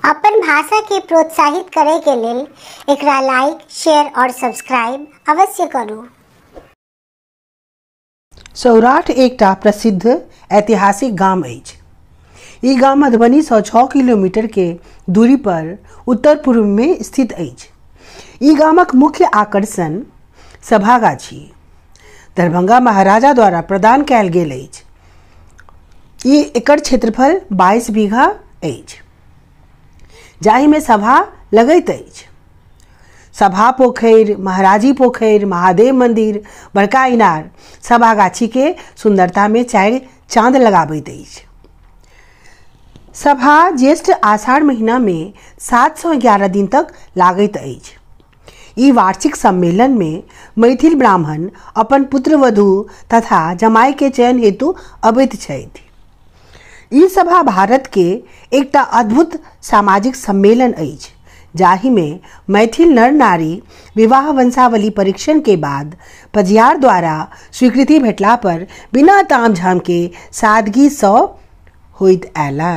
अपन भाषा के प्रोत्साहित करे के लेल एकरा लाइक, शेयर और सब्सक्राइब अवश्य करू। सौराठ एकटा प्रसिद्ध ऐतिहासिक गाम अछि। ई गाम मधुबनी सँ 6 किलोमीटर के दूरी पर उत्तर पूर्व में स्थित अछि। ई गामक मुख्य आकर्षण सभागाछी दरभंगा महाराजा द्वारा प्रदान कयल गेल अछि। ई एकर क्षेत्रफल 22 बीघा अछि, जाहि में सभा लगैत अछि। सभा पोखरि, महाराजी पोखरि, महादेव मंदिर, बड़का इनार सभागाछी के सुंदरता में 4 चांद लगाबैत अछि। सभा ज्येष्ठ आषाढ़ महीना में 711 दिन तक लागैत अछि। ई वार्षिक सम्मेलन में मैथिल ब्राह्मण अपन पुत्रवधू तथा जमाई के चयन हेतु अबैत छथि। ई सभा भारत के एकटा अद्भुत सामाजिक सम्मेलन अछि, जाहि में मैथिल नर नारी विवाह वंशावली परीक्षण के बाद पजियार द्वारा स्वीकृति भेटला पर बिना तामझाम के सादगी सँ होइत आयला।